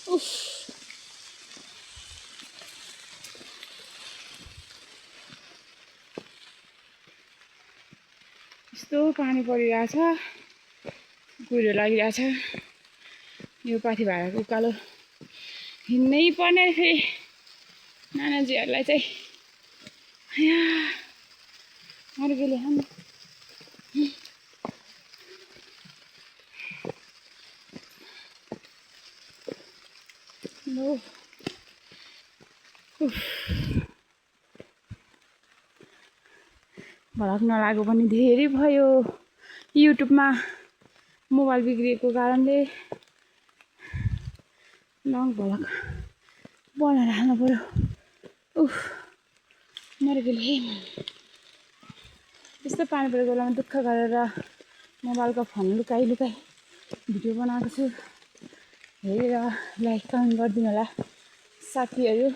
उफ यस्तो पानी परिरहेछ कुहिरो लागिरहेछ यो पाथी भाडाको उकालो हिँड्नै पर्ने फेरि नानाजीहरूलाई चाहिँ अर्कोले खानु लो भलक नलागेको पनि धेरै भयो युट्युबमा मोबाइल बिग्रिएको कारणले लङ भलक बनाएर हाल्नु पर्यो उफ मर्केले यस्तो पानी परेको बेलामा दुःख गरेर मोबाइलको फोन लुकाइ भिडियो बनाएको छु हेरेर लाइक कमेन्ट गरिदिनु होला साथीहरू